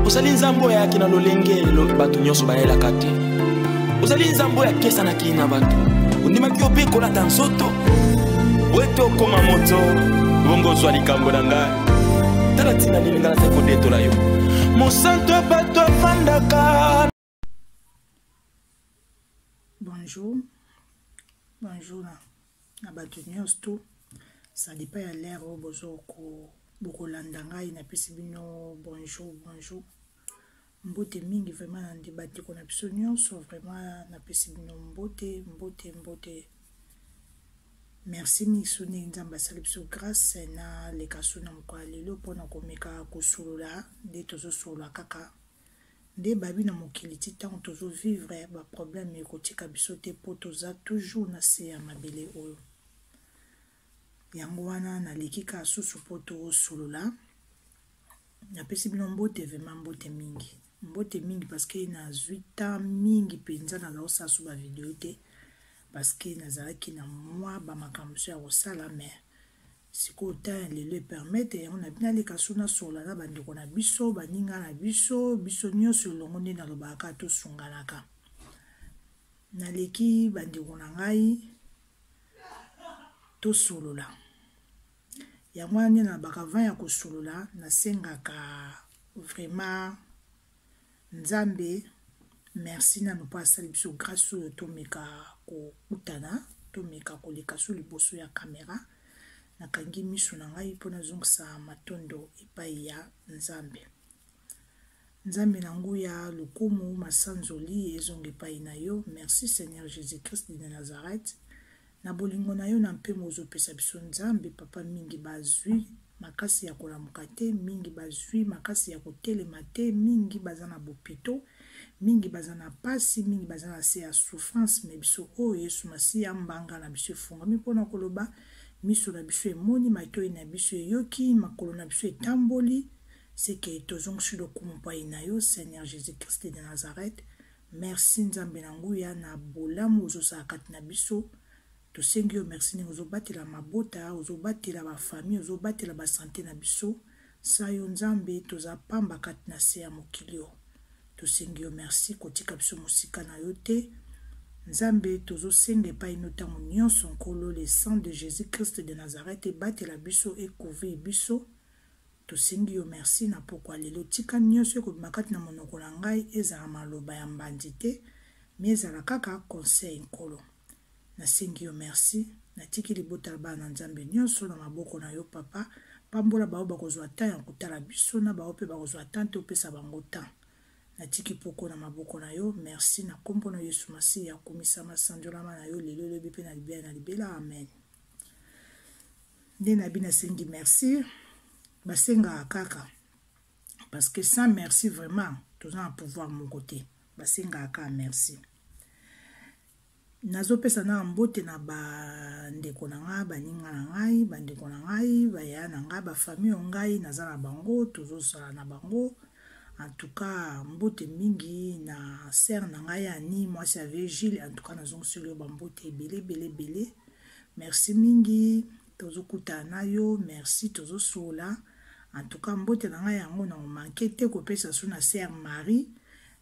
Ozali Nzambe oyo ayaki na lolenge bato nyonso bayelaka te. Ozali Nzambe oyo akesanaki na bato. Ondimaki yo mpe kolata nzoto ete okoma moto, bongo ozwa likambo na ngai. Tala ntina nini ngai nazali kodetola yo. Mosantu ya bato afandaka. Bonjour, bonjour na bato nyonso tout. Ça dépend ya l'heure oyo bozo ko bokolanda ngai, napesi bino bonjour, bonjour. Mbote mingi vraiment na nde bandeko na biso nyonso, vraiment napesi bino mbote, mbote, mbote. Merci mingi so ndenge Nzambe asali biso grâce na leka so na mokolo ya lelo mpona komeka kosolola nde tozosolola kaka nde babi na mokili ti ntango tozovivre baproblème ekotika biso te mpo toza toujours na se ya mabele oyo. Yango wana naleki kaka susu mpo tosolola. Napesi bino mbote, vraiment mbote mingi, mbote mingi, parce que nazwi temps mingi mpenza naza kosala so bavideo te, parce que nazalaki na mwa bamakambo mosusu ya kosala. Mais sikoyo temps ya lelo epermettre yango na bino aleka so nasolola na bandeko na biso, baninga na biso, biso nyonso elongo nde nalobaka tosunganaka. Naleki bandeko na ngai tosolola. Yango wana nde nalobaka avant ya kosolola nasengaka vraiment Nzambe merci nanu mpo asali biso grâce oyo tomeka kokutana, tomeka koleka so liboso ya kamera. Nakangi miso na ngai mpo nazongisa matondo epai ya Nzambe. Nzambe na nguya, lokumu, masanzoli ezonga epai na yo. Merci Seigneur Jésus-Christ de Nazareth. Na bolingo na yo na mpema ozopesa biso Nzambe papa, mingi bazwi makasi ya kolamuka te, mingi bazwi makasi ya kotelema te, mingi baza na bopito, mingi baza na pasi, mingi baza na se ya souffrance. Me biso oyo Yesu Masiya, mbanga na biso efungami mpona koloba, miso na biso emoni, matoi na biso eyoki, makolo na biso etamboli. Seke tozongisi lokumu mpai na yo Seigneur Jésus-Christ de Nazareth. Merci Nzambe na nguya na bolamu ozosala kati na biso. Tosengi yo merci ndenge ozobatela mabota, ozobatela bafamille, ozobatela basante na biso. Sa yo Nzambe toza pamba kati na se ya mokili oyo. Tosengi yo merci kotika biso mosika na yo te. Nzambe tozosenga epai no ntango nyonso Nkolo, le sang de Jésus-Christ de Nazareth ebatela biso, ekouvrir biso. Tosengi yo merci na pokwa lelo. Tika nyonso ekobima kati na monoko na ngai ezala maloba ya mbandi te, me ezala kaka conseil Nkolo. Nasengi yo merci. Natiki libota ya bana na Nzambe nyonso na maboko na yo papa. Pambola bao bakozwa temps ya kotala biso na bao mpe bakozwa temps te, opesa bango temps. Natiki poko na maboko na yo. Merci na kombo na Yesu Masiya, kumisama, sanjolama na yo lelo elobi mpe na libela na libela. Amen. Nde na bino asengi merci, basengaka kaka parce que sans merci vraiment toza na pouvoir moko te, basengaka kaka merci. Nazopesa na mbote na bandeko na ngai, baninga na ngai, bandeko na ngai, bayaya na ngai, bafamille oyo ngai naza na bango, tozosala na bango. En tout cas mbote mingi na sœur na ngai Annie, mwasi ya Vigile. En tout cas nazongiseli yo bambote ebele ebele ebele. Merci mingi, tozokutana na yo, merci, tozosola. En tout cas mbote na ngai yango na manke te kopesa so na sœur Marie.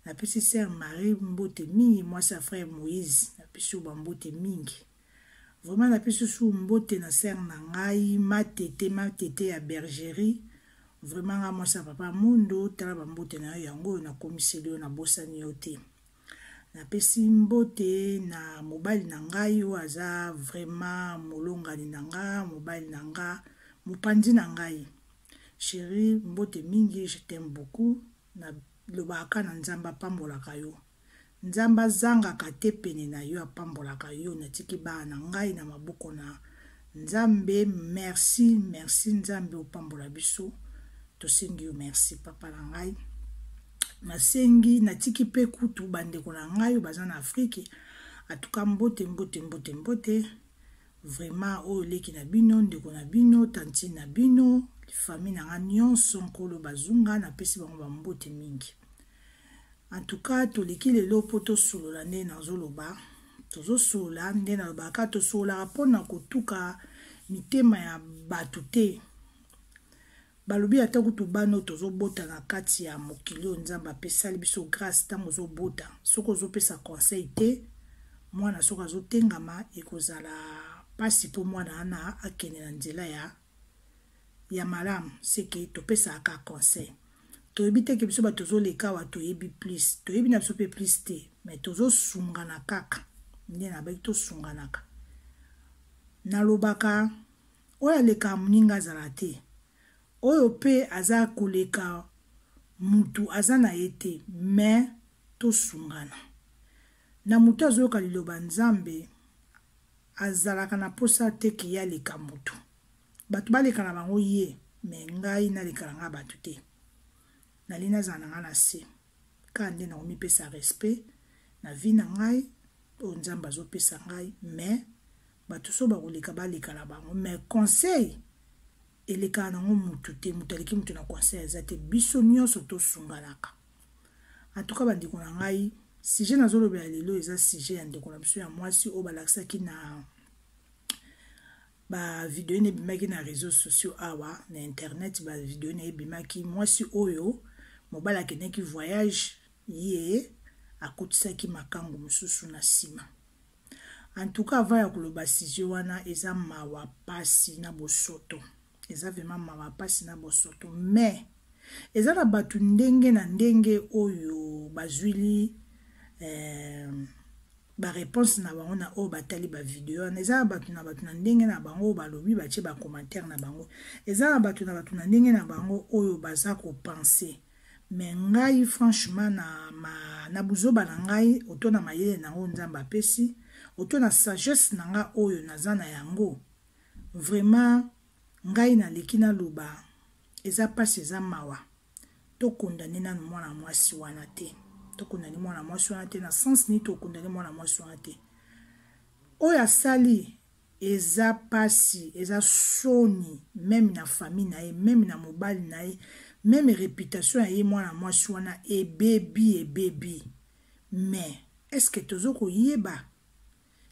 Napesi sœur Marie mbote mingi, mwasi ya frère Moïse, napesi yo bambote mingi. Vraiment napesi su mbote na sœur na ngai Matete, Matete ya bergerie. Vraiment nga mwasi ya papa Mondo, tala bambote na yo yango oyo nakomiseli yo, nabosani yo te. Napesi mbote na mobali na ngai oyo aza vraiment molongani na nga, mobali na nga, mopanzi na ngai. Chérie, mbote mingi, je t'aime beaucoup. Nalobaka na Nzambe apambolaka yo. Nzambe azangaka te pene na yo, apambolaka yo. Natiki bana na ngai na maboko na Nzambe. Merci, merci Nzambe opambola biso. Tosengi yo merci papa na ngai. Nasengi, natiki pe kutu bandeko na ngai oyo baza na Afrique. Atuka mbote, mbote, mbote, mbote. Vraiment oyo leki na bino, ndeko na bino, tantine na bino, famille na nga nyonso, Nkolo bazunga, napesi bango ba mbote mingi. En tout cas toleki lelo po tosolola nde nazoloba, tozosolola nde nalobaka, tosololaka mpona kotuka mitema ya bato te. Balobi ata kutu bana oyo tozobota na kati ya mokili oyo Nzambe apesali biso grâce, ntango ozobota, soki ozopesa conseil te, mwana soki azotengama, ekozala mpasi mpo mwana wana akende na nzela ya malamu. Seke topesaka conseil. Toyebi te ke biso bato tozoleka awa toyebi plus, toyebi na biso mpe plus te, mais tozosungana kaka nde nabaki tosunganaka. Nalobaka oyo alekaka moninga azala te, oyo mpe aza koleka mutu aza na ye te, mais tosungana. Na motu azoyoka liloba Nzambe azalaka na posa te ke ye aleka motu. Bato baleka na bango ye, mais ngai naleka na ngai bato te. Nalingi nazala na ngai na se kaka nde nakomipesa respect na vie na ngai oyo Nzambe azopesa ngai, mais bato so bakoleka baleka na bango, mais conseil elekaka nango mutu te. Mutu aleki mutu na conseil aza te, biso nyonso tosunganaka. En tout cas bandeko na ngai, sujet nazolobela lelo eza sujet ya ndeko na biso ya mwasi oyo balakisaki na ba video na ebimaki na réseaux sociaux awa na internet. Ba video na ebimaki, mwasi oyo mobali akendaki voyage, ye akotisaki makangu mosusu na nsima. En tout cas, avant ya koloba sujet wana, eza mawa pasi na bosoto, eza vraiment mawa pasi na bosoto, mais eza na bato ndenge na ndenge oyo bazwili baréponse na bango na oyo batali bavideo wana. Eza na bato na bato na ndenge na bango oyo balobi, batie bacommentaire na bango. Eza na bato na bato na ndenge na bango oyo baza kopenser. Mais ngai franchement, na buzoba na ngai, oto na mayele na yango Nzambe apesi, oto na sagesse na nga oyo naza na yango, vraiment ngai naleki naloba eza mpasi, eza mawa. Tokondane nanu mwana mwasi wana te, tokondane mwana mwasi wana te. Na sens nini tokondane mwana mwasi wana te? Oyo asali eza pasi, eza soni, même na famille na ye, même na mobali na ye, même réputation ya ye mwana mwasi wana ebebi, ebebi. Mais est ce que tozo koyeba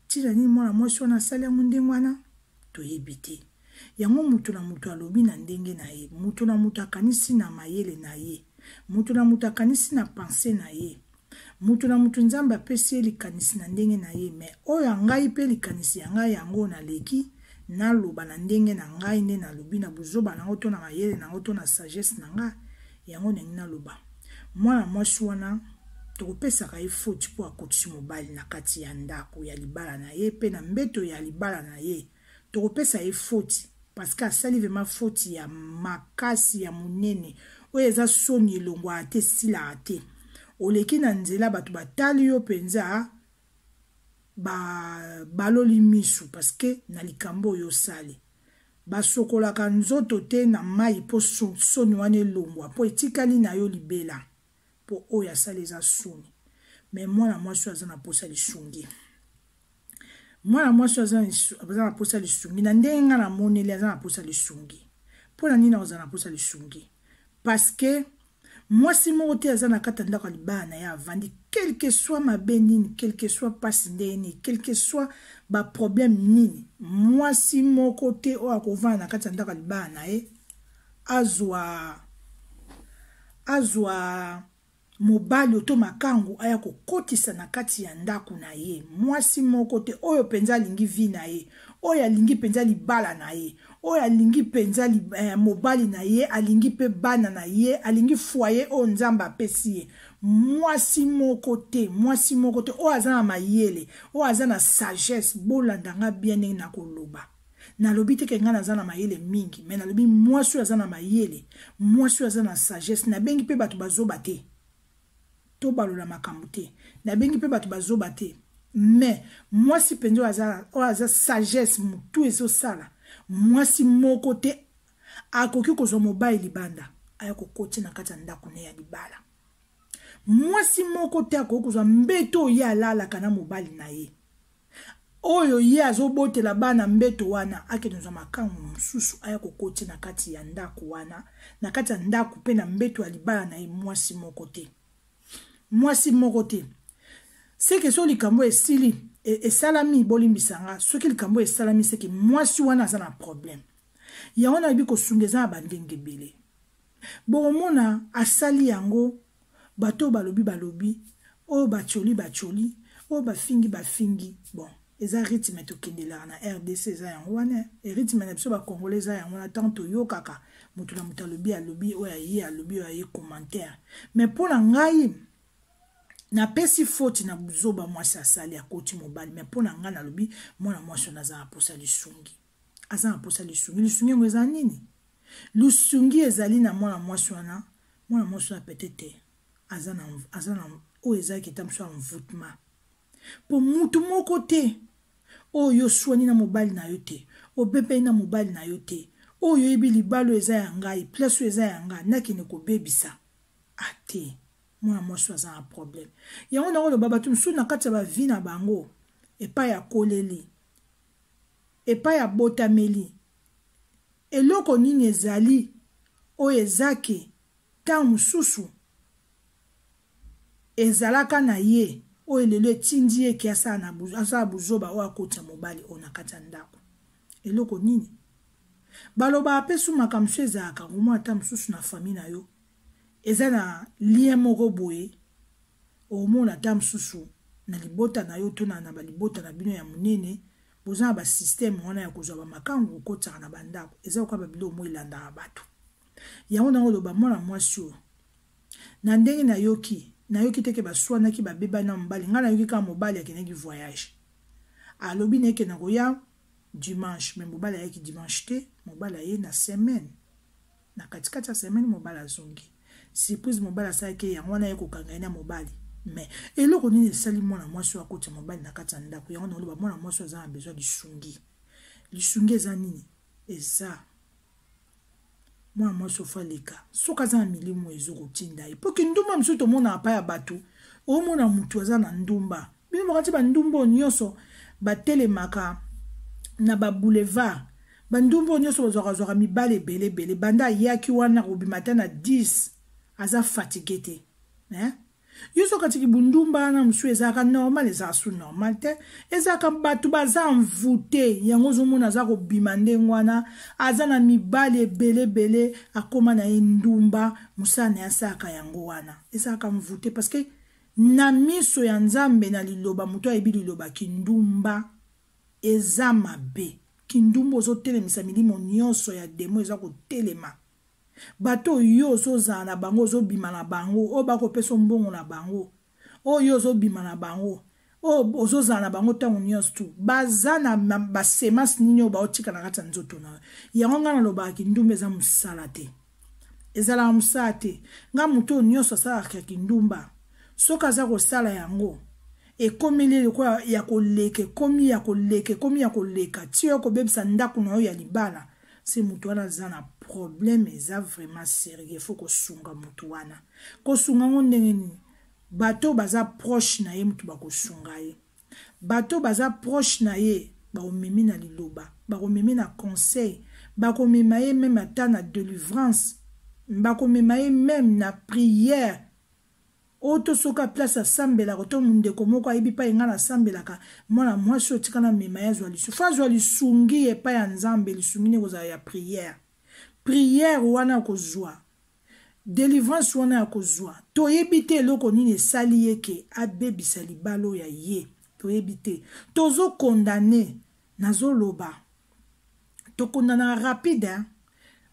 ntina nini mwana mwasi wana asali yango ndenge wana? Toyebi te yango. Mutu na mutu alobi na ndenge na ye, mutu na mutu akanisi na mayele na ye, mutu na mutu akanisi na pensée na ye, mutu na mutu Nzambe apesi ye likanisi na ndenge na ye. Mais oyo ya ngai mpe likanisi ya ngai yango naleki naloba na ndenge na ngai nde nalobi na buzoba nango to na mayele nango to na sagesse na ngai yango ndenge naloba. Mwana mwasi wana tokopesaka ye faute mpo akotisi mobali na kati ya ndako ya libala na ye mpe na mbeto ya libala na ye. Tokopesa ye faute parce que asali vraiment faute ya makasi, ya monene, oyo eza soni, elongwaka te, esilaka te. Oleki na nzela, bato batali yo mpenza, baloli misu parce que na likambo oyo osali. Basokolaka nzoto te na mai mpo soni wana elongwa, mpo etikali na yo libela, mpo oyo asali eza soni. Mais mwana mwasi oyo aza na posa lisungi, mwana mwasi oyo aza na posa lisungi na ndenge nga namoneli, aza na posa lisungi. Mpo na nini akozala na posa lisungi? Parce que mwasi moko te aza na kati ya ndako ya libala na ye avandi, quelque soit mabe nini, quelque soit mpasi ndenge nini, quelque soit baproblème nini, mwasi moko te oyo akovanda na kati ya ndako ya libala na ye azwa mobali oto makangu aya kokotisa na kati ya ndako na ye. Mwasi moko te oyo mpenza alingi vie na ye, oyo alingi mpenza libala na ye, oyo alingi mpenza mobali na ye, alingi mpe bana na ye, alingi foyer oyo Nzambe apesi ye, mwasi moko te, mwasi moko te oyo aza na mayele, oyo aza na sagesse. Bolanda nga bien ndenge nakoloba. Nalobi te ke ngai naza na mayele mingi, mais nalobi mwasi oyo aza na mayele, mwasi oyo aza na sagesse. Nabengi mpe bato bazoba te, tobalola makambo te, nabengi mpe bato bazoba te, mais mwasi mpenza oyo aza sagesse, motu ezosala, mwasi moko te akoki kozwa mobali libanda aya kokoti na kati ya ndako ne ya libala. Mwasi moko te akoki kozwa mbeto oyo ye alalaka na mobali na ye, oyo ye azobotela bana, mbeto wana, akende kozwa makangu mosusu aya kokoti na kati ya ndako wana, na kati ya ndako mpe na mbeto ya libala na ye. Mwasi moko te, mwasi moko te. Seke so likambo esili esalami, bolimbisa nga, soki likambo esalami, seke mwasi wana aza na problème. Yango nayebi kosunga eza na bandenge ebele. Bokomona asali yango, bato oyo balobi balobi, oyo batioli batioli, oyo bafingi bafingi. Bon, eza rythme tokendelaka na RDC, eza yango wana rythme na biso ba Congolais, eza yango wana. Ntango toyokaka moto na moto alobi alobi, oyo aye alobi, oyo aye commentaire. Mais mpo na ngai, napesi faute na buzoba mwasi asali, akoti mobali. Mais mpo na ngai, nalobi mwana mwasi oyo aza na posa lisungi, aza na posa lisungi. Lisungi yango eza nini? Lisungi ezali na mwana mwasi wana. Mwana mwasi wana peut-être aza na oyo ezalaki eta mosu ya envoûtement, mpo mutu moko te oyo oswani na mobali na yo te, obebeli na mobali na yo te, oyo oyebi libala eza ya ngai, place oyo eza ya ngai, nakende kobebisa ate. Mwana mwasi aza na problème. Yango nakoloba, bato mosusu na kati ya bavie na bango, epai akoleli, epai abotameli, eloko nini ezali oyo ezaki ntango mosusu ezalaka na ye, oyo lelo etindi ye ke asala buzoba oyo akotisa mobali oyo na kati ya ndako? Eloko nini balobaka mpe su makambo mosusu ezalaka ngomona ata mosusu na famille na yo, eza na lien moko boye, omona ata mosusu na libota na yo to na balibota na bino ya monene, boza na basystème wana ya kozwa bamakangu kokotisaka na bandako. Eza lokola babiloko mo elandaka bato. Yango nango oloba, mwana mwasi oyo, na ndenge nayoki, nayoki teke baswanaki, babebani na mobali. Ngai nayoki kaka mobali akendaki voyage, alobi na eke na koya dimanche, mais mobali ayaki dimanche te. Mobali aye na semaine, na katikati ya semaine mobali azongi. Surprise mobali asalaki yango wana, ye kokanga ye na mobali. Mais eloko nini esali mwana mwasi oyo akotisa mobali na kati ya ndako? Yango naoloba, mwana mwasi oyo aza na besoin lisungi. Lisungi eza nini? Eza mwana mwasi ofo aleka soki aza na milimo ezokotinda ye, mpo kindumba mosusu tomonaka pa ya bato. Omona motu aza na ndumba, bino bakati bandumba oyo nyonso batelemaka na baboulevard, bandumba oyo nyonso bazwakazwaka mibale ebele ebele, banda ayaki wana kobima ata na 10, aza fatigué te, eh? Yo soki atiki bundumba wana mosusu, ezalaka normal? Ezalaka su normal te. Ezalaka bato baza envoûté. Yango ozomona aza kobima ndenge wana, aza na mibali ebele ebele, akóma na ye ndumba, mosala na ye asalaka yango wana, ezalaka envoûté. Parce que na miso ya Nzambe, na liloba, moto ayebi liloba, kindumba eza mabe. Kindumba ozotelemisa milimo nyonso ya démon, eza kotelema. Bato oyo ozozala na bango, ozobima na bango, oyo bakopesa mbongo na bango, oyo ozobima na bango, oyo ozozala na bango ntango nyonso tu, baza na basemence nini oyo baotika na kati ya nzoto na yo? Yango ngai nalobaka, kindumba eza mosala te, ezalaka mosala te. Ngai, moto oyo nyonso asalaka kindumba, soki aza kosala yango, ekomeli lokola ya koleka, ekomi ya koleka, ekomi ya koleka ti oyo kobebisa ndako na yo ya libala, se moto wana aza na problème, eza vraiment sérieux. Faut kosunga moto wana. Kosunga ngo ndenge nini? Bato baza proche na ye, moto bakosunga ye, bato baza proche na ye, bakomemi na liloba, bakomemi na conseil, bakomema ye même ata na délivrance, bakomema ye même na prière. Oyo to soki aplace asambelaka, to ndeko moko ayebi epai ngai nasambelaka, mwana mwasi oyo tika na mema ye azwa lisungi. Fo azwa lisungi epai ya Nzambe. Lisungi nde kozala ya prière. Prière wana ya kozwa délivrance, wana ya kozwa. Toyebi te eloko nini esali ye ke abebisa libala oyo ya ye, toyebi te. Tozocondamner, nazoloba, tocondamnaka rapide, hein?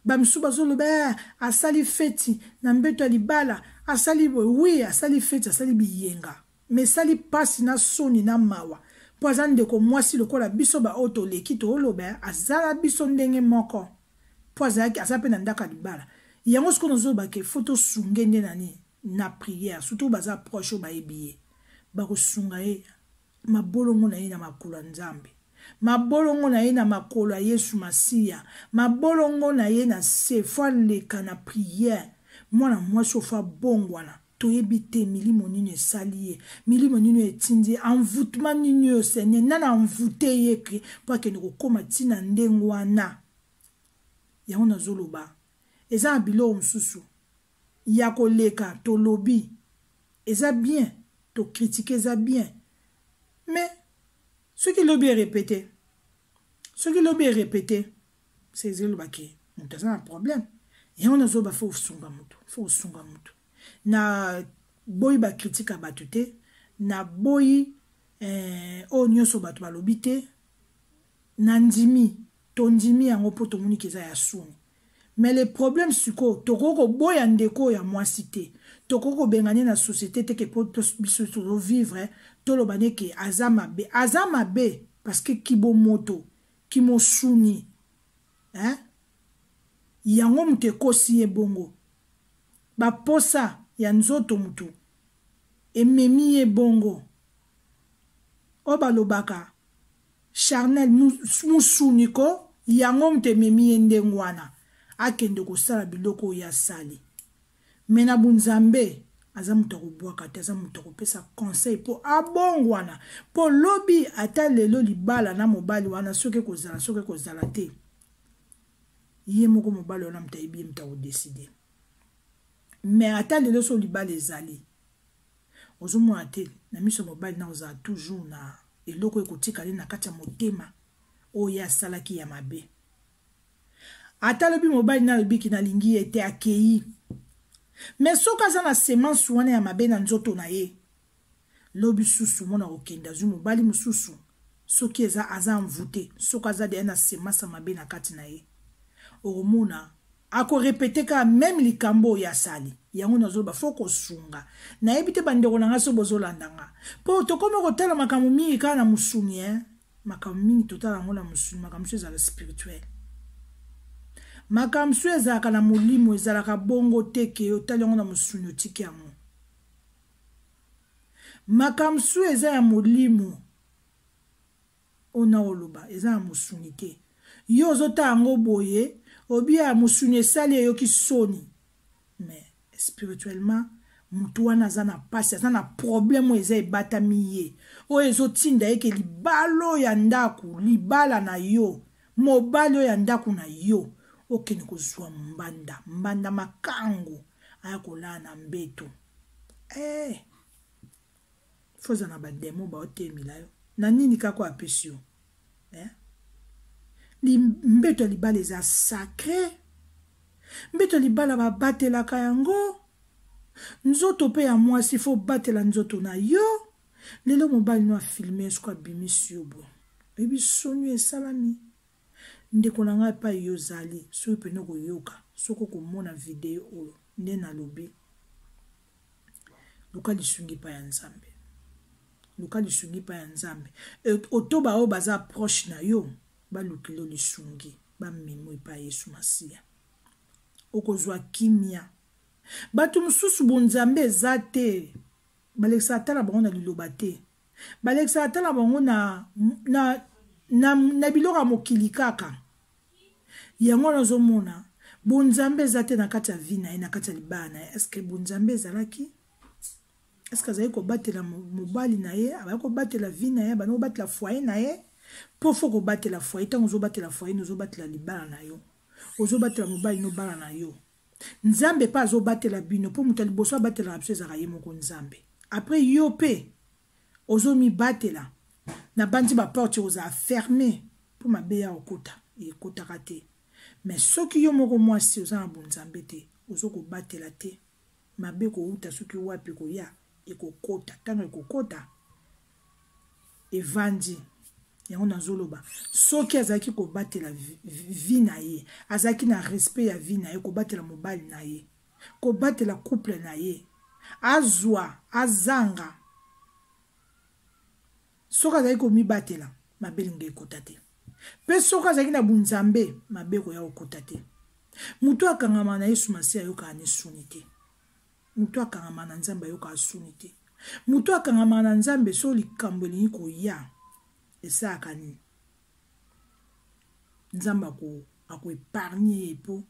Bamisusu bazoloba, eh, asali feti na mbeto ya libala, asali boye. Oui, asali feti, asali biyenga, mais esali mpasi na soni na mawa, mpo aza ndeko mwasi lokola biso baoyo toleki tooloba, azala biso ndenge moko, mpo azalaki, aza mpe na ndako ya libala. Yango sikoyo nazoloba ke faut tosunge nde na nini? Na prière. Surtout baza proche, oyo bayebi ye, bakosunga ye. Mabolongo na ye na makolo ya Nzambe, mabolongo na ye na makolo ya Yesu Masiya, mabolongo na ye na se, fo aleka na prière. Mwana mwasi oyo fo abongwana. Toyebi te milimo nini esali ye, milimo nini oyo etindi ye, envoûtement nini oyo. Seigneur, nani envoûte ye ke mpo akende kokóma ntina ndenge wana? Yango nazoloba, eza na biloko mosusu ya koleka. Tolobi eza bien, tocritiquer eza bien, mais soki lobi erépéter, soki lobi erépéter, se ezolobaki moto aza na problème. Yango nazoba, faut osunga motu, faut osunga motu. Na boyi bacritique ya bato te, na boyi oyo nyonso bato balobi te. Na ndimi, tondimi yango mpo tomoniki eza ya soni. Mais le problème sikoyo, tokoki koboya ndeko oyo ya mwasi te, tokoki kobengana ye na société te ke mpo biso tozovivre, toloba neke aza mabe. Aza mabe parce que kibomoto, kimosuni, hein? Yango moto ekosi ye bongo, baposa ya nzoto motu ememi ye bongo. Oyo balobaka charnel, musuni ko, yango moto ememi ye ndenge wana, akende kosala biloko oyo asali. Mais na bunzambe aza moto akobwaka te, aza moto akopesa conseil mpo abongwana, mpo lobi ata lelo libala na mobali wana soki ekozala, soki ekozala te, ye moko mobali wana moto ayebi, ye moto akodécider. Mais ata lelo so libala ezali, ozomona te na miso ya mobali na kozala toujours na eloko ekotikali na kati ya motema oyo ye asalaki ya mabe. Ata alobi mobali na alobiki nalingi ye te, akei, mais soki aza na semence wana ya mabe na nzoto na ye, lobi susu mona kokende azwi mobali mosusu, soki eza aza envoûté, soki aza deya na semence ya mabe na kati na ye, okomona akorépéter kaka même likambo oyo asali. Yango nazoloba, faut kosunga. Nayebi te, bandeko na ngai, so bozolanda nga, mpo tokómi kotala makambo mingi kaka na mosuni, eh? Makambo mingi totala yango na mosuni, makambo mosusu ezala spirituel, makambo mosusu ezalaka na molimo. Ezalaka bongo te ke otali yango na mosuni, otiki yango. Makambo mosusu eza ya molimo, oyo na oloba eza na mosuni te. Yo ozotala yango boye, obi ya mosuni esali, eyoki soni, mais spirituellement motu wana aza na mpasi, aza na problème oyo eza ebatami ye, oyo ezotinda ye ke libala oyo ya ndako, libala na yo, mobali oyo ya ndako na yo, okende kozwa mbanda, mbanda makangu aya kolala na mbeto. Faut oza na badémons baotemela yo na nini kaka oyo apesi yo, eh? Mbeto ya libala eza sacré. Mbeto ya libala babatelaka yango. Nzoto mpe ya mwasi, faut batela nzoto na yo. Lelo mobali no afilmer, soki abimisi yo boye, oyebi soni esalami. Ndeko na ngai, epai yo ozali, soki pene okoyoka, soki okomona video oyo nde nalobi, luka lisungi epai ya Nzambe, luka lisungi epai ya Nzambe. Oto baoyo baza proche na yo balukeli yo lisungi, bamemo epai ya Yesu Masiya, okozwa kimia. Bato mosusu bonzambe eza te, balekisaka ata na bango na liloba te, balekisaka ata na bango na biloko ya mokili kaka. Yango wana ozomona bonzambe eza te na kati ya vie na ye, na kati ya libala na ye. Est-ce bonzambe ezalaki? Est-ce azali kobatela mobali na ye, abali kobatela vie na ye, abandi kobatela foyer na ye? Mpo faut kobatela foyer. Ntango ozobatela foyer, ozobatela libala na yo, ozobatela mobali no bala na yo, Nzambe mpe azobatela bino, mpo moto ya liboso abatelaka biso ezalaka ye moko Nzambe. Après yo mpe ozomibatela na bandi, baporte ozala fermé mpo mabe ya okota ekotaka te. Mais soki yo moko mwasi oza na bonzambe te, ozokobatela te, mabe kouta soki wapi koya, ekokota. Ntango ekokota, evandi. Yango nazoloba, soki azalaki kobatela vie na ye, azalaki na respect ya vie na ye, kobatela mobali na ye, kobatela couple na ye, azwa azanga, soki azalaki komibatela, mabe elingi ekota te. Mpe soki azalaki na bunzambe, mabe ekoya kokota te. Moto akangama na Yesu Masiya ayokaka ne soni te. Moto akangama na Nzambe ayokaka soni te. Moto akangama na Nzambe, so likambo elingi koya, esalaka nini? Nzambe akoépargner ye, mpo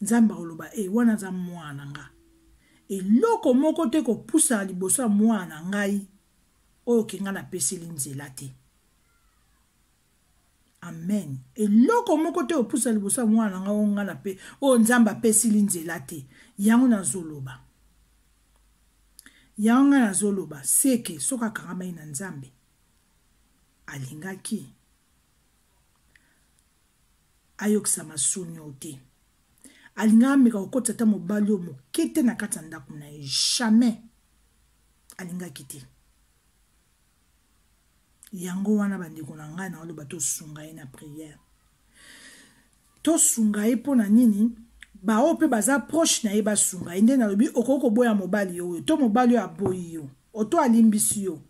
Nzambe akoloba: "E wana aza mwana na nga, eloko moko te kopusana liboso ya mwana na ngai oyo ke ngai napeseli nzela te." Amen. Eloko moko te opusa liboso ya mwana na ngai oyo ngai nape, oyo Nzambe apesili nzela te. Yango nazoloba, yango ngai nazoloba, seke soki akangamaki na Nzambe, alingaki ayokisa masoni oyo te. Alingaka ameka kokotisa ata mobali oyo moke te na kati ya ndako na ye. Jamais. Alingaki te. Yango wana bandeko na ngai naoloba tosunga ye na prière. Tosunga ye mpo na nini? Baoyo mpe baza proche na ye basunga ye. Nde nalobi okoki koboya mobali oyo to mobali oyo aboyi yo oto alimbisi yo,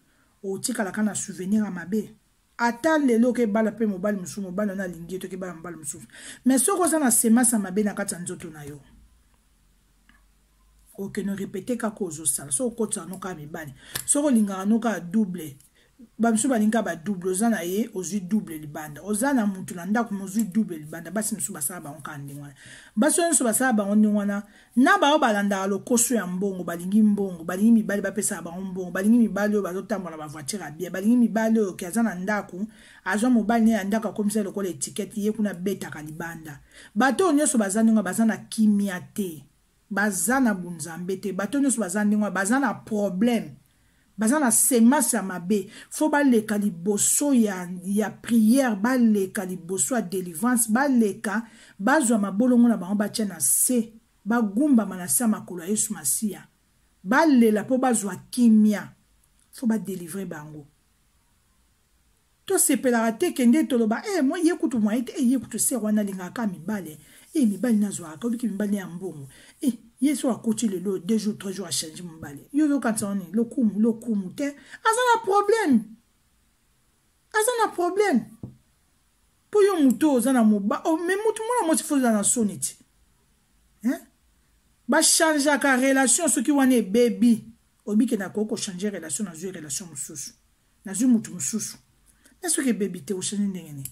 otikalaka na souvenir ya mabe. Ata lelo okebala mpe mobali mosusu, mobali wana alingi ye to okebala mobali mosusu, mais soki oza na semence ya mabe na kati ya nzoto na yo, okende répéter kaka ozosala. Soki okotisaka no kaka mibali, soki olingaka no kaka double, bamisusu balingi kaka badouble, oza na ye ozwi double libanda, oza na mutu na ndako mozwi double libanda. Basi mosusu basala bango kaka ndenge wana, basi oyo nyonso basala bango ndenge wana na baoyo balandaka lokoso ya mbongo, balingi mbongo, balingi mibali bapesaka bango mbongo, balingi mibali oyo bazotambola na bavoiture ya bien, balingi mibali oyo ke aza na ndako, azwa mobali ne ya ndako akomisa lokola etikete, ye kuna abetaka libanda. Bato oyo nyonso baza ndenge baza na kimia te, baza na bunzambe te. Bato nyonso baza ndenge baza na problème, baza na semence ya mabe. Fo baleka liboso ya prière, baleka liboso ya délivrance, baleka bazwa mabolongo na bango batia na se, bagumbama na se ya makolo ya Yesu Masiya, balela mpo bazwa kimia. Fo badelivre bango. Tosepelaka te kende toloba eh, moi ye kutu moye te, eh, ye kutu ser wana alingaka kaka mibale, eh, mibali nazwaka obiki mibali ya mbongo, eh, ye so akoti lelo 2 jours 3 jours achange mobali. Yo ozokanisa wani lokumu, lokumu te, aza na problème, aza na problème mpo yo moto oza na moba oh, mais motu mwana mwasi fo oza na soni ti, hein? Bachangeaka relation soki wana ebebi, obike nakoki kochange relation, nazwi relation mosusu, nazwi motu mosusu. Me soki ebebi te, ochange ndenge nini?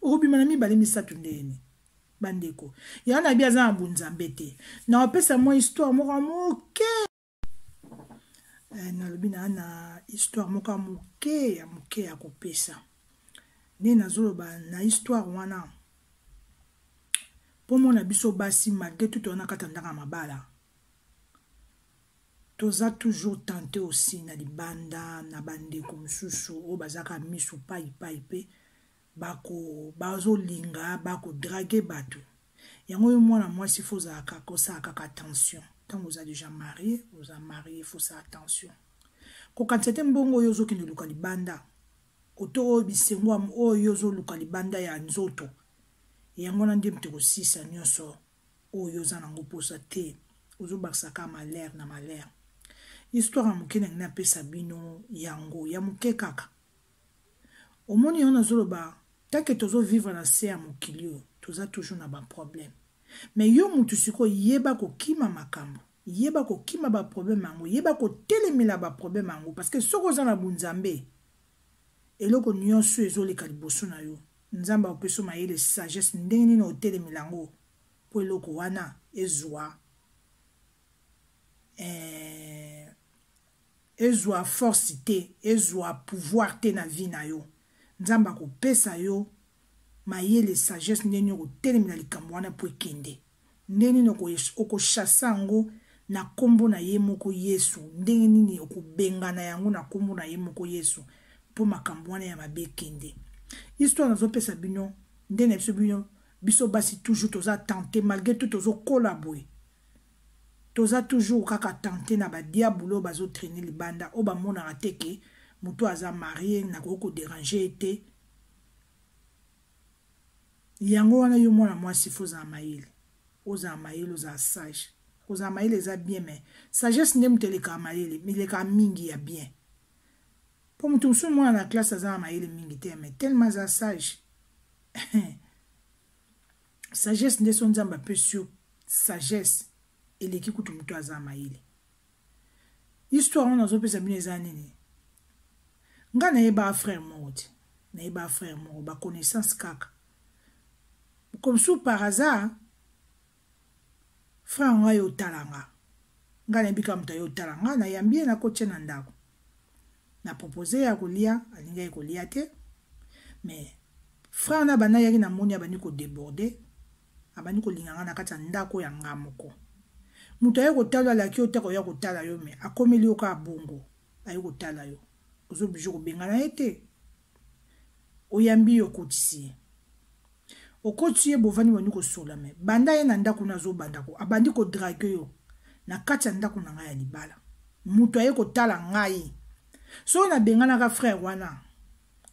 Okobima na mibale misato ndenge nini? Bandeko, yango nayebi aza na bonzambe te. Naopesa mwa histoire moko ya moke, nalobi na histoire moko ya moke ya moke ya kopesa nde nazoloba na histoire wana mpo mona biso basi malgré tout toza na kati ya ndako ya mabala, toza toujours tenté aussi na libanda na bandeko mosusu oyo bazaka misu pai pai mpe bako bazolinga bakodrague bato. Yango oyo mwana mwasi fo ozalaka kosala kaka attention ntango oza déjà marié, oza marié, fo osala attention kokanisa te mbongo oyo ozokende luka libanda, oto oyo bisengo oyo ozoluka libanda ya nzoto, yango wana nde moto ekosisa nyonso oyo oza nango mposa te, ozobakisa kaka malheur na malheur. Histoire ya moke nangi napesa bino yango ya moke kaka. Omoni yango nazoloba, tant que tozovivre na se ya mokili oyo, toza toujours na baproblème. Mais yo mutu sikoyo yeba kokima makambo, yeba kokima baproblème yango, yeba kotelemela baproblème yango, parce que soki oza na bunzambe, eloko nyonso ezoleka liboso na yo, Nzambe akopesa mayele, sagesse, ndenge nini otelemela yango mpo eloko wana ezwa ezwa force te, ezwa pouvoir te na vie na yo. Nzambe akopesa yo mayele, sagesse, ndenge nini okotelemela likambo wana mpo ekende, ndenge nini okochasser yango na nkombo na ye moko Yesu, ndenge nini okobengana yango na nkombo na ye moko Yesu mpo makambo wana ya mabe ekende. Histoire nazopesa bino nde na biso bino biso basi toujours toza tenté malgré tout, tozokola boye, toza toujours kaka tenté na badiabolo oyo bazotraîner libanda, oyo bamonaka te ke moto aza marié, nakoki kodéranger ye te. Yango wana yo mwana mwasi fo ozala mayele, ozala mayele, ozala sage. Kozala mayele eza bien, mais sagesse nde moto elekaka mayele, elekaka mingi ya bien. Mpo moto mosusu mwana na classe aza na mayele mingi te, mais tellement aza sage. Sagesse nde so Nzambe apesi yo sagesse, eleki kutu moto aza mayele. Histoire wana nazopesa bino eza nini? Ngai nayebaka frère moko te, nayebaka frère moko baconnaissance kaka comme sous par hasard. Frère ngai otala nga, ngai nayebi kaka moto aye otala nga, nayambi ye, nakotia na ndako, na propose ya kolia, alingaki kolia te. Mais frère na banda ayaki, namoni abandi kodéborder, abandi kolinga nga na kati ya ndako ya nga moko. Moto aye kotala, alaki yo te koya kotala yo, mais akomeli yo kaka bongo, aye kotala yo, ozoblige kobengana ye te, oyambi ye, okotisi ye. Okoti ye, bovandi, bandi kosola, me banda ye na ndako na azobanda ko abandi kodraguer yo na kati ya ndako na ngai ya libala. Moto aye kotala ngai, soki nabenganaka frère wana,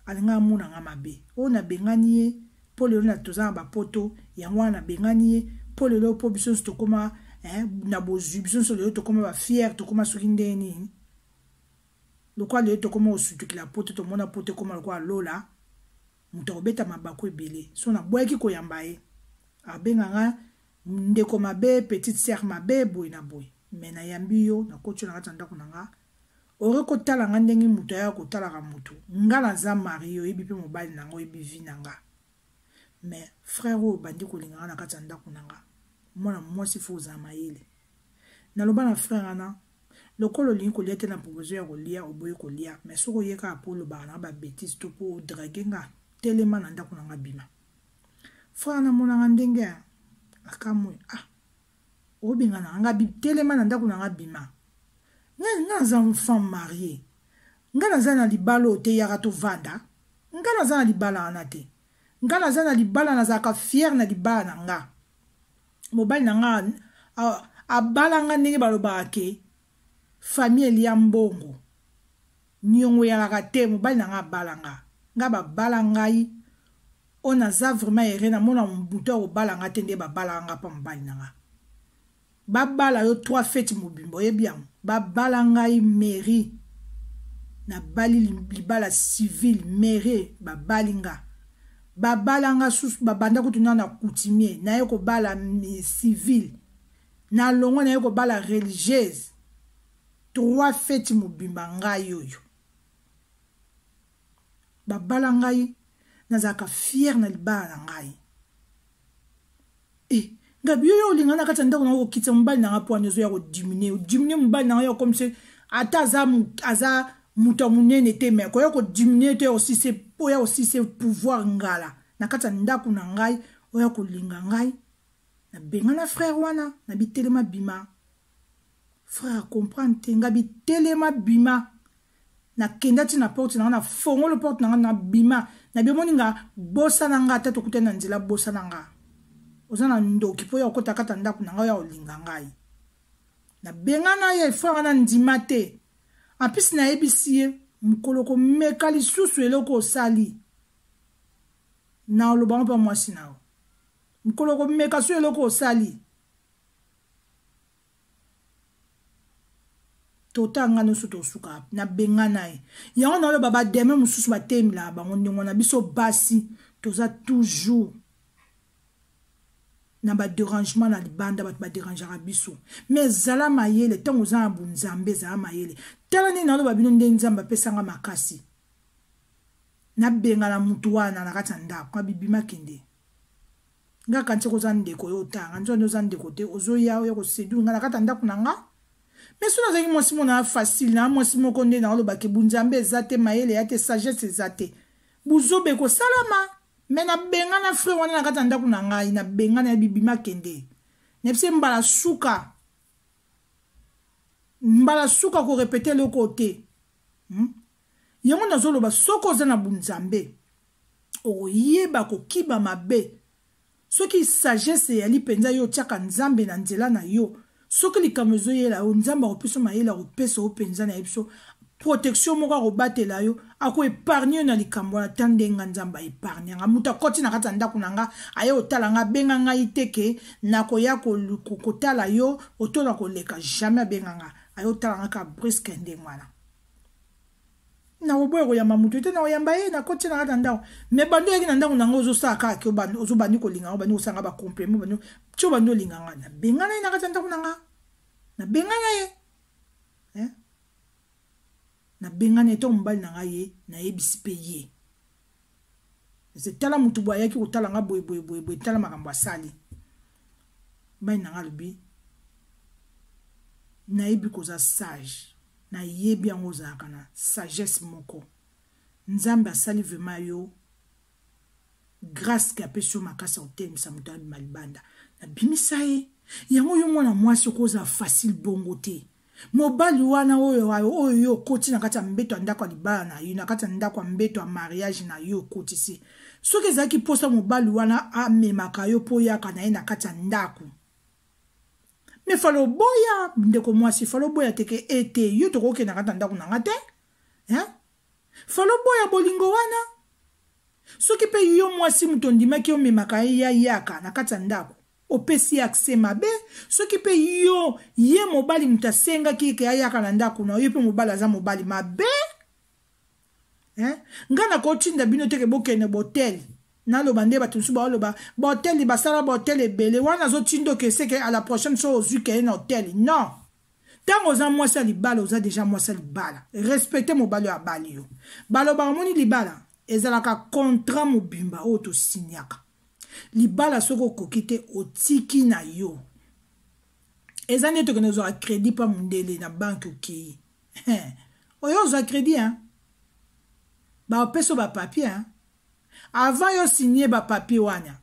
alinga amona nga mabe. Oyo nabengani ye mpo lelo na toza na bapoto, yango wana nabengani ye mpo lelo, mpo biso nyonso tokóma na bozwi, biso nyonso lelo tokóma bafiers, tokóma soki ndenge nini, lokola lelo tokóma kosutukila poto, tomona poto ekóma lokola lola, moto akobeta mabaku ebele. So naboyaki koyamba ye, abenga nga ndeko mabe, petite sœur mabe, boye na boye. Me nayambi yo, nakoti yo na kati ya ndako na nga, ore kotala nga ndenge moto aya kotalaka moto. Nga naza mariée, oyebi mpe mobali na nga, oyebi vie na nga. Mais frère oyo obandi kolinga nga na kati ya ndako na nga, mwana mwasi, faut ozala mayele. Naloba na frère wana, lokola olingi kolia te, na proposition ya kolia oboyi kolia, mais soki oye kaka mpo olobaka na babêtises to mpo odraguer nga, telema na ndako na nga, bima. Frère namonanga ndenge akamwe. Ah, obengana nga, telema na ndako na nga, bima. Nga naza femme mariée, nga naza na libala oyo te, yaka tovanda. Nga naza na libala wana te, nga naza na libala, nazalaka fière na libala na nga. Mobali na nga abala nga ndenge balobaka ke famille elia mbongo, niongo eyalaka te. Mobali na nga abala nga, nga babala ngai oyo naza vraiment heureux. Namona mobutu akobala nga te nde babalaka nga mpa mobali na nga. Babala yo trois fêtes mobimba, oyebi yango. Babala ngai mairie, nabali libala civile, mairie babali nga, babala nga susu, babanda kutu na coutumier, naye kobala civile, nalongwa, naye kobala religieuse, trois fêtes mobimba. Ngai oyo babala ngai, nazalaka fière na libala na ngai. E ngabi, yo yo olinga na kati ya ndako na kokitisa mobali na nga mpo wana ozoya kodiminuer, odiminuer mobali na nga yo comme ata aza moto ya monene te, mais koya kodiminuer to osise, oya osise pouvoir ngala na kati ya ndako na ngai, oya kolinga ngai. Nabengana frère wana na bitelema, bima. Frère acomprendre te. Nga bitelema, bima. Nakenda ti na porte na nga, nafongolo porte na nga, na bima. Nabi, omoni nga, bosana nga, ata tokutani na nzela, bosana nga. Oza na ndoki mpo oya kokota kata ndako na ngai, oya kolinga ngai. Nabengana ye, frère wana ndima te. En plus nayebisi ye, mokolo komeka lisusu eloko osali na olobango mpa mwasi na yo, mokolo komeka so eloko osali, totanga nyonso, tosuka. Nabengana ye. Yango naloba, bademe mosusu batemelaka bango ndenge wana. Biso basi toza toujours na badérangement na libanda, bato baderangeaka biso. Mais ezala mayele ntango oza na bonzambe, ezala mayele. Tala ndenge naloba bino, nde Nzambe apesanga makasi, nabengana mutu wana na kati ya ndako. Abibima, kende. Nga kanti koza ndeko yo, otanga nzo nde oza ndeko te, ozoya oya koséduire nga na kati ya ndako na nga. Mais so nazalaki mwasi moko na facile, na mwasi moko nde naolobaki, bunzambe eza te, mayele ya te, sagesse eza te, buzoba ekosalama. Me nabengana frère wana na kati ya ndako na ngai, nabengana ya bibima, kende. Nayebisi mbala suka, mbala suka korépéter eloko te, Yango nazoloba, soki oza na bunzambe, okoyeba kokiba mabe. Soki sagesse eyali mpenza, yo otiaka Nzambe na nzela na yo. Soki likambo ezoyela yo, Nzambe akopesa mayele, akopesa yo mpenza na ye biso protection moko, akobatela yo, akoépargner yo na likambo wana. Ta ndenge Nzambe aépargner nga. Moto akɔti na kati ya ndako na nga, aye kotala nga, abenga ngai te ke nakoya kotala yo oto na koleka, jamais abenga nga. Aye kotala nga kaka brusque ndenge wana. Nakoboya koyamba moto te, nakoyamba ye, nakoti na kati ya ndako. Mais bando oyaki na ndako na ngo, ozosala kaka ke ozobandi kolinga ngo, bandi kosanga bacomplément, bandi ti obandi olinga nga. Nabengana ye na kati ya ndako na nga, nabengana ye, eh? Nabengana ye. Ntango mobali na ngai ye, nayebisi mpe ye, tala motu boye ayaki kotala nga boye boye boye boye, tala makambo asali. Mobali na nga alobi, nayebi koza sage, nayebi yango, ozalaka na sagesse moko. Nzambe asali vraiment yo grâce ke apesi yo makasi ya kotelemisa moto abima libanda. Nabimisa ye. Yango yo mwana mwasi, okozala facile bongo te. Mobali wana oyo yo okoti na kati ya mbeto ya ndako ya libala na yo, na kati ya ndako ya mbeto ya mariage na yo, okotisi. Soki ezalaki mposa mobali wana amemaka yo mpo oyaka na ye na kati ya ndako, me fale oboya, ndeko mwasi, fale oboya teke ete yo tokokende na kati ya ndako na nga te, hein? Fale oboya bolingo wana. Soki mpe yo mwasi moto ondimaki omemaka ye ya yaka na kati ya ndako, opesi ye accès mabe. Soki mpe yo ye mobali moto asengaki eke ayaka na ndako na yo, mpe mobali aza mobali mabe, eh? Ngai nakotinda bino teke bokende botel. Naloba nde bato mosusu baoloba bahotel, basala bahotel ebele wana, azotinda oke seke à la prochaine so ozwi keye na hotel. Non, ntango oza mwasi ya libala, oza deja mwasi ya libala, respecte mobali oyo abali yo. Balobaka omoni libala ezalaka contrat mobimba oyo tosignaka. Libala soki okoki te, otiki na yo. Eza nde tokende ozwaka crédit mpa mondele na banke, okei oyo ozwa crédit, hein? Bapesa bapapier, hein? Avant yo signe bapapier wana,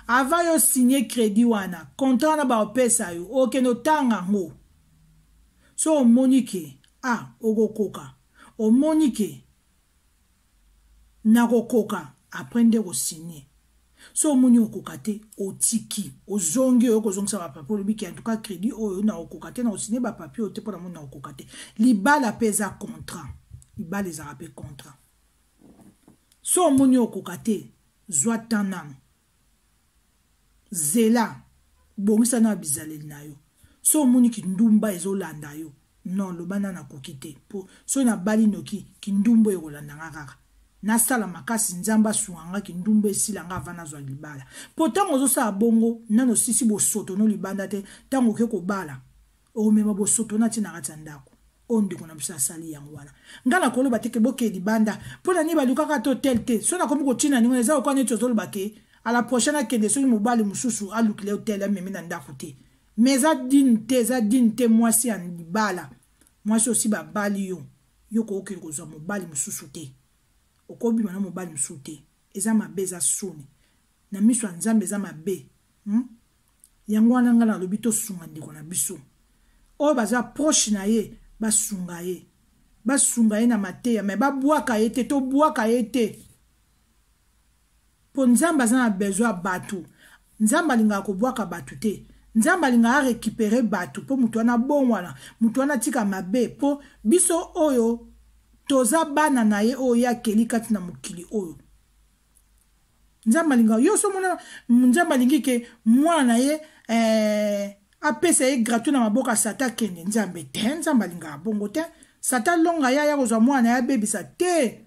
avant yo signe crédit wana, contrat wana baopesa yo, okende otanga yango. So omoni ke ah, okokoka, omoni ke nakokoka, après nde kosigne. So omoni okoka te, otiki, ozongi, oyo kozongisa bapapier, olobi ke en tout cas crédit oyo nakokoka te, nakosigne bapapier oyo te mpo namoni nakokoka te. Libala mpe eza contrat, libala ezalaka mpe contrat. So omoni okoka te, zwa temps nanu, zela, bongisa na bizaleli na yo. So omoni kindumba ezolanda yo, non, loba na nakoki te, mpo soki nabali noki kindumba oyo ekolanda nga kaka. Nasala makasi, Nzambe asunga nga, kindumba esila nga avant nazwa libala. Mpo ntango ozosala bongo, nano osisi bosoto no libanda te. Ntango oke kobala, okomema bosoto na ntina kati ya ndako. Oyo ndeko na biso asali yango wana, ngai nakoloba te ke bokee libanda. Mpo na nini balukaka to tel te? So nakomi kotina ningo, eza lokola neti ozoloba ke à la prochaine akende soki mobali mosusu alukile hotel amemi na ndako te. Mais eza digne te, eza digne te. Mwasi ya libala, mwasi osi babali yo, yo kokokende kozwa mobali mosusu te, okobima na mobali mosusu te. Eza mabe, eza soni na miso ya Nzambe, eza mabe, Yango wana ngai nalobi tosunga ndeko na biso oyo baza proche na ye, basunga ye, basunga ye na mateya, me babwaka ye te, tobwaka ye te, mpo Nzambe aza na besoin ya bato. Nzambe alingaka kobwaka bato te. Nzambe alingaka arécupérer bato mpo moto wana abongwana, moto wana atika mabe, mpo biso oyo toza bana na ye oyo ye akeli kati na mokili oyo. Nzambe alingaka yo so mona. Nzambe alingi ke mwana na ye apesa ye gratuit na maboko ya Satan akende? Nzambe te, Nzambe alingaka bongo te. Satan longa ye, aya kozwa mwana ye abebisa te.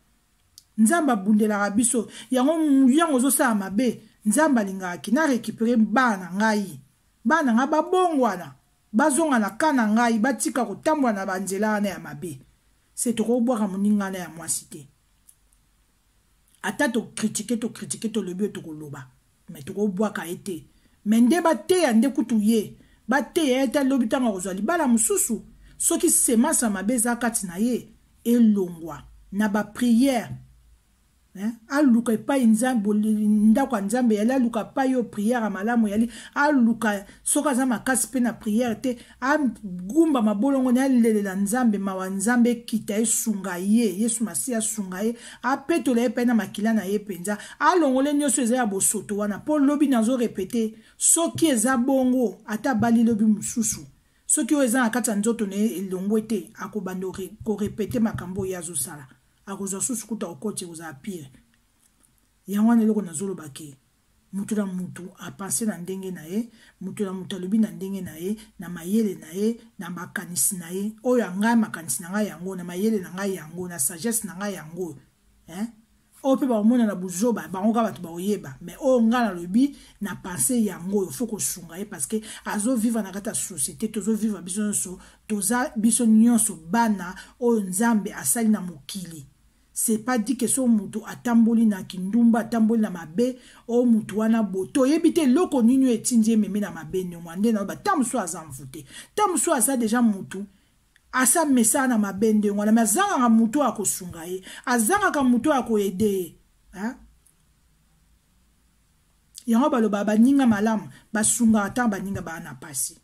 Nzambe abundelaka biso yango. Yango ozosala mabe, Nzambe alingaka ki na récupérer bana na ngai, bana na ngai babongwana, bazonga na ka na ngai, batika kotambola na banzela wana ya mabe. Se tokobwaka moninga wana ya mwasi te. Ata tokritike, tokritike, tolobi oyo tokoloba, me tokobwaka ye te. Me nde bateya nde kutu ye, bateya ye te. Alobi ntango akozwa libala mosusu, soki semence ya mabe eza kati na ye, elongwa na baprière. Aluka epai Nzambe, ndako ya Nzambe yali, aluka epai oyo prière ya malamu yali. Aluka soki aza makasi mpe na prière te, agumba mabolongo ne, alelela Nzambe, mawa Nzambe ekita, esunga ye, Yesu Masiya asunga ye, apetola ye mpe na makila na ye mpenza, alongole nyonso eza ya bosoto wana. Mpo lobi, nazorepete, soki eza bongo, ata abali lobi mosusu, soki oyo eza na kati ya nzoto na ye elongwe te, akobanda korepete makambo oyo ye azosala, akozwa susu kuta okoti, ekozala pire. Yango wana eloko nazoloba ke mutu na mutu apense na ndenge na ye, mutu na mutu alobi na ndenge na ye, na mayele na ye, na makanisi na ye. Oyo ya ngai, makanisi na ngai yango, na mayele na ngai yango, na sagesse na ngai yango, hein? Oyo mpe bakomona na buzoba bango kaka bato bakoyeba. Mais oyo ngai nalobi na pense yango oyo, faut kosunga ye parce que azovivre na kati ya société. Tozovivre biso nyonso, toza biso nyonso bana oyo Nzambe asali na mokili. C'est pas dit que so mutu atamboli na kindumba, atamboli na mabe, oyo mutu wana bo toyebi te eloko nini oyo etindi ememi na mabe ndenge wana. Nde naloba, ta mosusu aza mvute, ta mosusu aza deja mutu asa mesana na mabe ndenge wana, me azangaka mutu oyo akosunga ye, azangaka mutu oyo akoede ye. Yango balobaka baninga malamu basungaka ntango baninga baa na pasi.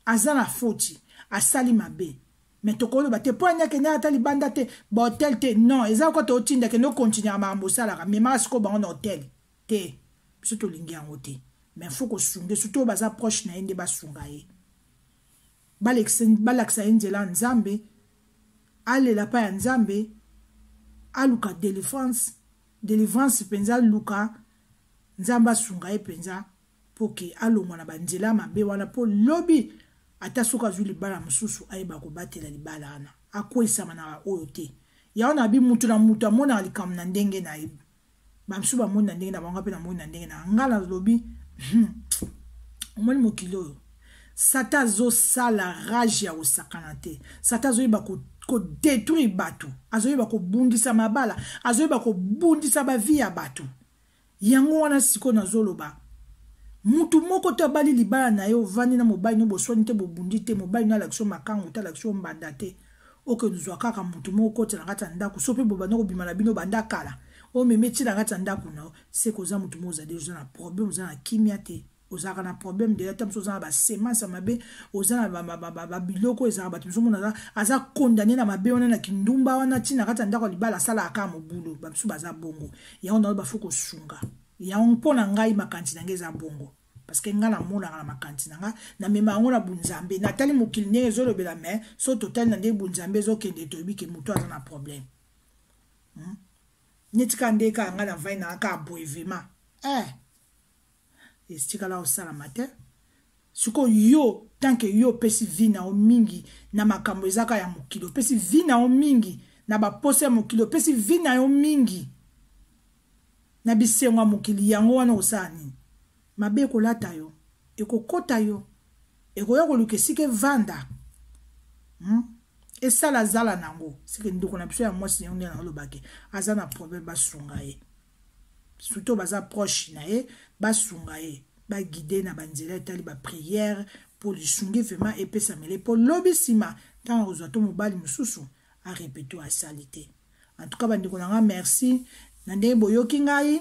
Aza na foti, asali mabe. Mais tokoloba te mpo ani akende ata libanda te, bahotel te. Non, eza ko totinda kende okontinuaka makambo osalaka, memaka sikoyo bango na hotel te. Biso tolingi yango te, mais faut kosunga, surtout oyo baza proche na ye nde basunga ye, balakisa ye nzela ya Nzambe, alela pa ya Nzambe, aluka délivrance, délivrance mpenza, aluka Nzambe asunga ye mpenza mpo ke alongwa na banzela mabe wana, mpo lobi ata soki azwi libala mosusu, ayeba kobatela libala wana, akweyisama na oyo te. Yango na bi mutu na mutu amonaka likambo na ndenge na ye. Bamosusu bamoni na ndenge na bango, mpe namoni na ndenge na nga. Nalobi, omoni mokili oyo, Satan azosala rage ya kosakana te. Satan azoyeba kodétruire bato, azoyeba kobundisa mabala, azoyeba kobundisa bavie ya bato. Yango wana sikoyo nazoloba, mutu moko te abali libala na ye, ovandi na mobali no, boswani te, bobundi te, mobali no alakisi yo makango te, alakisi yo mbanda te, okende ozwa kaka mutu moko okotela na kati ya ndako. So mpe bobanda kobima na bino banda kala, omema etina na kati ya ndako na yo, seke oza mutu moko ozali, oza na problème, oza na kimia te, ozalaka na problème deja. Ta mosusu oza na basemence ya mabe, oza na babiloko ezalaka. Bato mosusu mona aza condamné na mabe wana, na kindumba wana, ntina kati ya ndako ya libala asalaka kaka mobulu. Bamosusu baza bongo. Yango na oyo bafo kosunga yango. Mpo na ngai, makanisi na ngai eza bongo, parce que ngai namonaka na makanisi na ngai, namema yango na bunzambe. Natali mokili ndenge ezolobela, mais so totali na ndenge bunzambe ezokende, toyebi ke moto aza na problème, Neti kaka nde kaka ngai navai na kaka boye, vraiment, eh. Etikala osalama te. Sikoyo yo, tant que yo opesi vie na yo mingi na makambo ezaka ya mokili, opesi vie na yo mingi na baposa ya mokili, opesi vie na yo mingi na bisengo ya mokili, yango wana osala nini? Mabe ekolata yo, ekokota yo, ekoya koluka esika evanda, Esala zala nango. Seke ndeko na biso ya mwasi, yango nde nalobaki, aza na problème, basunga ye, surtout baza proche na ye, basunga ye, baguide na banzela etali baprière, mpo lisungi vraiment epesamele, mpo lobi nsima ntango akozwa to mobali mosusu, arépéter asali te. En tout cas, bandeko na nga, merci na ndenge boyoki ngai,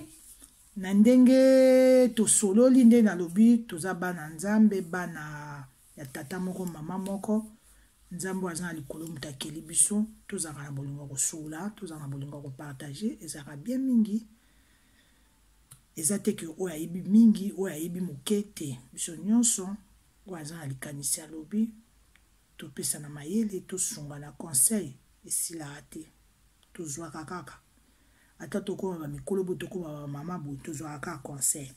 na ndenge tosololi. Nde nalobi, toza bana Nzambe, bana ya tata moko, mama moko. Nzambe oyo aza na likolo, moto akeli biso. Tozalaka na bolingo ya kosolola, tozalaka na bolingo ya kopartager, ezalaka bien mingi. Eza te ke oyo ayebi mingi, oyo ayebi moke te. Biso nyonso, oyo aza na likanisi alobi, topesana mayele, tosungana. Conseil esilaka te, tozwaka kaka. Ata tokóma bamikolo boye, tokóma bamama boye, tozwaka kaka conseil.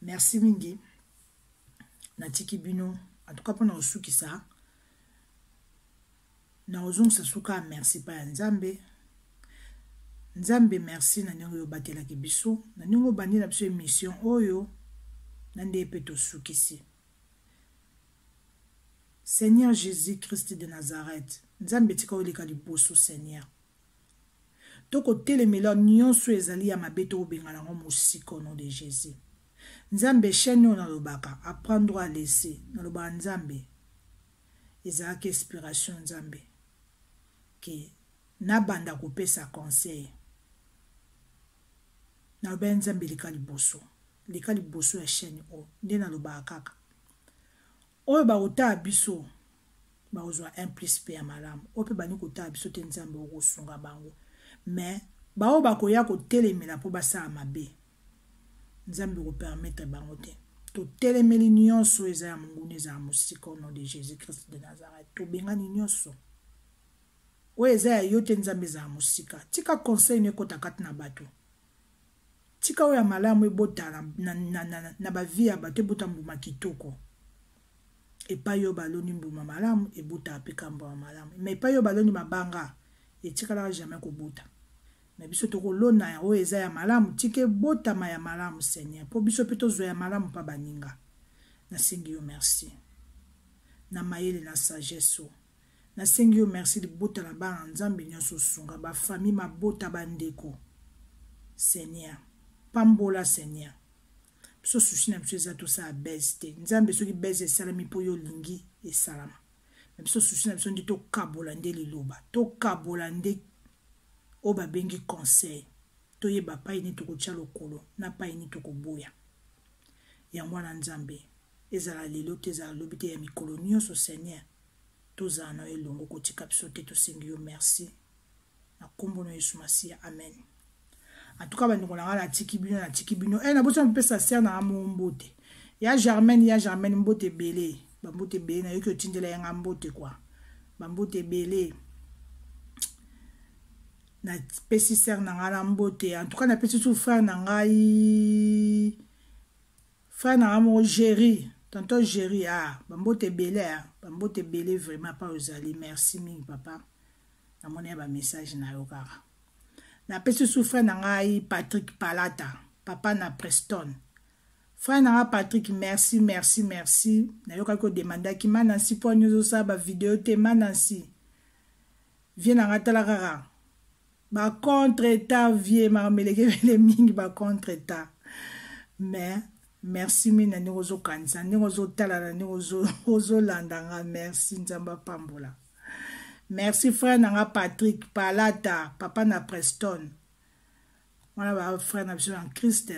Merci mingi, natiki bino. En tout cas, mpona kosukisa, na kozongisa suka ya merci pa ya Nzambe. Nzambe, merci na ndenge oyo obatelaki biso, na ndenge obandi na biso émission oyo, na ndenge mpe tosukisi. Seigneur Jésus Christ de Nazareth, Nzambe, tika oleka liboso. Seigneur, tokotelemela nyonso ezali ya mabe, tokobengana yango mosika au nom de Jésus. Nzambe, chaîne oyo nalobaka apprendre à laisser, nalobaka Nzambe, ezalaki inspiration Nzambe ke nabanda kopesa conseil. Nalobaki, Nzambe, leka liboso, leka liboso ya chaîne oyo. Nde nalobaka kaka, oyo bakotala biso bakozwa un plus mpe ya malamu, oyo mpe bandi kotala biso te, Nzambe okosunga bango. Mais baoyo bakoya kotelemela mpo basala mabe, Nzambe kopermettre bango te. Totelemeli nyonso eza ya monguna, ezala mosika au nom de Jésus Christ de Nazareth. Tobengani nyonso oyo eza ya yo te, Nzambe, ezala mosika. Tika conseil no ekɔta kati na bato, tika oyo ya malamu ebota na bavie ya bato, ebota mbuma kitoko. Epai oyo baloni mbuma malamu, ebotaka mpe kambo ya malamu, mais epai oyo baloni mabanga, etikalaka jamais kobota. Na biso tokolona oyo eza ya malamu, tika ebotama ya malamu, Seigneur, mpo biso mpe tozwa ya malamu mpa baninga. Nasengi yo merci na mayele na sagesse oyo. Nasengi yo merci, libota na bana Nzambe nyonso, osunga bafamille, mabota, bandeko. Seigneur, pambola. Seigneur, biso souci na biso eza tosala buzz te. Nzambe, soki buzz esalami mpo yo olingi esalama na biso, souci na biso nde tokabola nde liloba, tokabola nde oyo babengi conseil, toyeba pai nini tokotia lokolo na pai nini tokoboya. Yango wana, Nzambe, ezala lelo te, ezala lobi te, ya mikolo nyonso, Seigneur. Tozala na yo elongo, kotika biso te, tosengi yo merci na nkombo na Yesu Masiya, amen. En tout cas bandeko na ngai, natiki bino, natiki bino. Eh, nabosana kopesa sœur na ngai moko mbote, ya Germaine, ya Germaine, mbote ebele, bambote ebele. Nayoki otindela ye nga mbote kwa, bambote ebele. Napesi sœur na ngai na mbote. En tout cas napesi su frère na ngai, frère na ngai moko Géri, tonton Géri. Ah, bambote ebele, ah, bambote ebele vraiment pa ozali. Merci mingi papa, namoni ya bamessage na yo kaka. Napesi su frère na ngai Patrick Palata, papa na Preston. Frère na ngai Patrick, merci, merci, merci. Nayokaki odemandaki ma Nancy mpo ani ozosala bavideo te. Ma Nancy, vie na ngai, tala kaka bacontre-temps, vie makambo eleki ebele mingi, bacontre-temps. Mais merci mingi na ndenge ozokanisa, ndenge ozotala, na ndenge ozolanda nga. Merci, Nzambe apambola. Merci frère na nga Patrick Palata, papa na Preston. Wana ba frère na biso na Christ.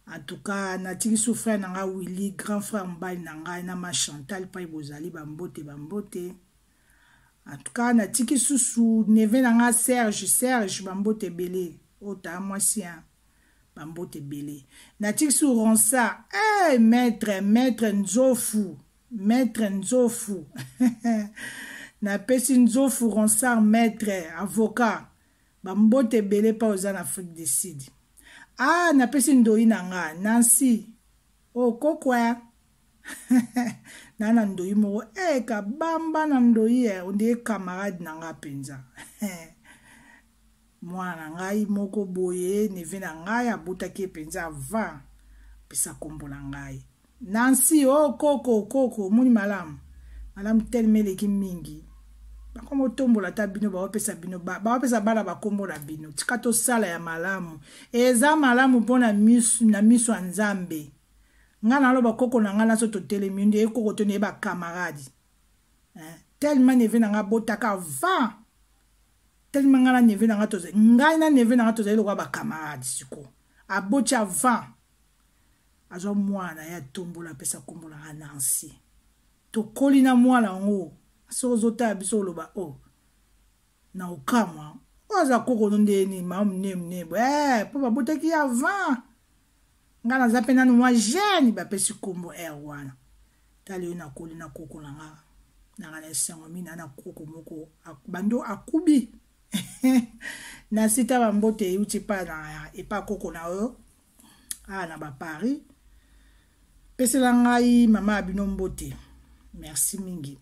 En tout cas natiki su frère na nga Willy, grand frère mobali na ngai, na ma Chantal pai bozali, bambote, bambote. En tout cas natiki susu neveu na nga Serge, Serge, bambote ebele. Oyo taa mwasi ya bambote ebele. Natiki su Ronsard, hey, maître, maître Nzofu, maître Nzofu. Napesi Nzofu Ronsard, maître avocat, bambote ebele mpa oza na Afrique du Sud. Ah, napesi ndoi na nga Nancy o oh, kokwa na na ndoi moko e eh, kabamba na ndoi e ondie camarade na nga mpenza. Mwana na ngai moko boye, neveu na ngai, abotaki ye mpenza avant apesa nkombo na ngai Nancy. O oh, koko, koko, omoni malamu, malamu telema eleki mingi. Bakombo otombola ata bino, baopesa bino, baopesa bana bakombo na bino. Tika tosala ya malamu, eza malamu mpona na miso ya Nzambe. Ngai naloba koko na ngai naso totelemi nde koko to nde bakamarade, tellement neveu na ngai abotaka avant, tellement ngai na neveu na ngai tozali, ngai na neveu na ngai tozali lokola bakamarade. Siko aboti avant, azwa mwana ye, atombola, apesa nkombo na ngai Nancy. Tokoli na mwana yango. Soki ozotala biso, oloba o oh, na okamwa, oyo aza koko no nde nini, maa monene monene boye, mpo babotaki ye avant ngai, naza mpe nanu mwa jeune. Bapesi nkombo aire wana. Tala yo, nakoli na koko na nga, nanga na esengo mingi na koko moko bando akubi na sita. Bambote euti epa na epa koko na yo awa na baparis. Pesela ngai mama ya bino mbote. Merci mingi.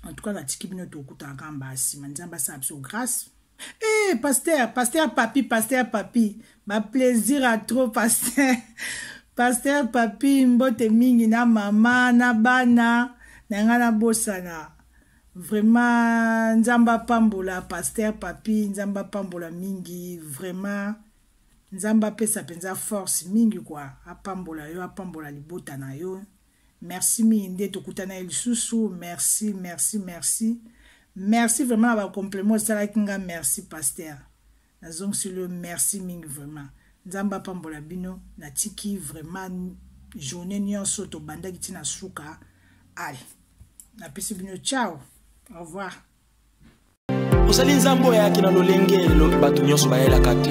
En tout cas natiki bino, tokutana kaka mbala nsima. Nzambe asala biso grâce. Eh, pasteur, pasteur Papi, pasteur Papi, ba plaisir à trop, pasteur. Pasteur Papi, mbote mingi na mama, na bana, na nga na bosana. Vraiment, Nzambe apambola pasteur Papi, Nzambe apambola mingi, vraiment. Nzambe apesa mpenza force mingi kwa, apambola yo, apambola libota na yo. Merci mingi nde tokutana ye lisusu. Merci, merci, merci. Merci vraiment na bacompliment osalaki nga. Merci pasteur, nazongiseli yo merci mingi vraiment. Nzambe apambola bino. Natiki vraiment journée nyonso tobandaki ntina suka. Ale, napesi bino ciao, au revoir. Ozali nzambe oyo ayaki na lolenge bato nyonso bayelaka te.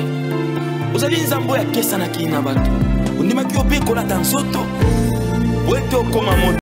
Ozali nzambe oyo akesanaki na bato, ondimaki yo mpe kolata nzoto po ete okoma moto.